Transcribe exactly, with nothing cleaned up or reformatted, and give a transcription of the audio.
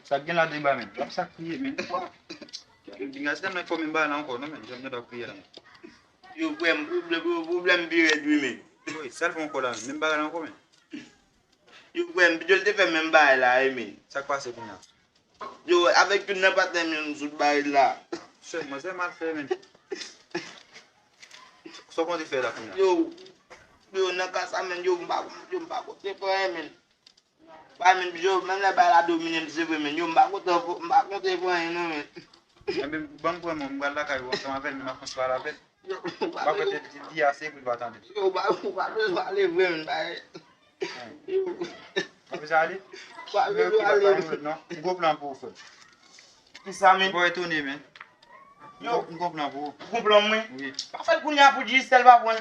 Sa k gen la deba, men? L ap sa kriye, men. Yo, binga, se tèlman fò menm bagay la ankò, non, men. Jòb nan dòk kriye la, men. Yo, frè m, pwoblèm, yo, pwoblèm pi rèd, wi, men. Wi, sèl fò ankò la, men. Menm bagay la ankò, men. Yo, frè m, Pidjol te fè menm bagay la, wi, men. Sa k pase kounye a? Yo, avèk youn nan patnè m, yo, m sot bagay la. Sè, mwen, se mal fè, men. Sa w konte fè la kounye a? Yo, yo, nan ka sa, men, yo, m pa, yo, m pa konte fè anyen, men. Ba, men, yo, menm lè bay la domine m, se vre, men, yo, m pa kontan, m pa konte pou anyen, non, men. Enben, ban m pran, mwen, m pral lakay ou ansanm avè l, men m ap pale avè l. Yo, ou pa M pa bezwen, konte di, di ase pou l pa tande. Yo, ou pa, ou pa bezwen ale vre, men, bay. Yo. M pa bezwen ale? Ou pa bezwen ale. Non, m gon plan pou ou, frè. Ki sa, men? Ou pa etone, men. Yo. M gon plan pou ou. Ou gon plan, mwen? Wi. Pa fè l kounye a pou di sèl pa pran.